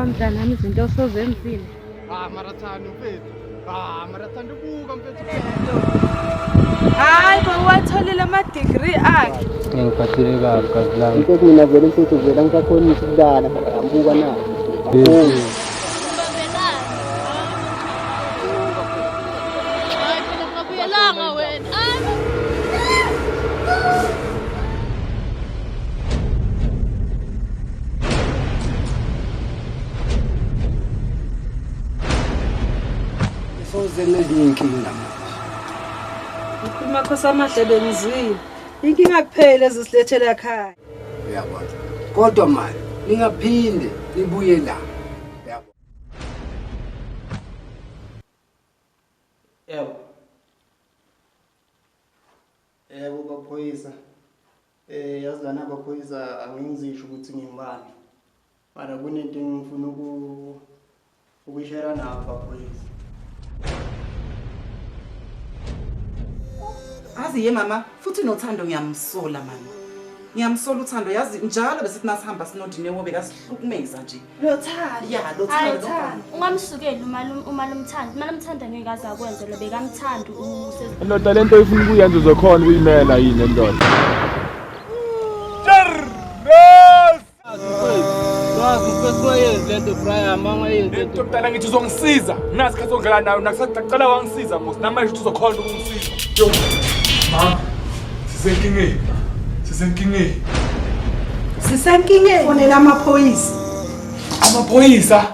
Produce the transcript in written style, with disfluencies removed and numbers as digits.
Ngoba mntanami izinto osozenzile. Ah marathani mfethu. Ah marathani buka mfethu. Hayi bo watholile ama degree akhe. Ngiphathile kabi kazi lami. Mfethu mina vele mfethu vele angisakhoni ukulala ngibuka na. Hayi phela ungabuyelanga wena. Soze nezinye inkinga manje. Mkhulu makhosi amahle bengizwile. Inkinga kuphela ezisilethela ekhaya. Uyabona. Kodwa manje ningaphinde nibuye la. Uyabona. Yebo. Yebo baphoyisa. Eh yazi lana baphoyisa angingizisho ukuthi ngingubani. Mara kunento engifuna uku ukuyishare nabo baphoyisa. Azi ye mama futhi nothando ngiyamsola mama. Ngiyamsola uthando yazi njalo besithi masihamba sinodinewo bekasihlukumeza nje. Lothando. Ya Hayi lothando. Thando, ungamsukeli umalume umalumthando. Umalumthando angeke aze akwenze lo bekamthanda use Ndoda lento oyifuna ukuyenza uzokhona ukuyimela yini ndoda? Lento mntana ngithi uzongisiza. Nasikhathi sokudlala nawe nakusaqala wangisiza mos. Namanje uthi uzokhona ukungisiza. Yo. Mama, sisenkingeni. Sisenkingeni. Sisenkingeni. Fonela amaphoyisa. Amaphoyisa.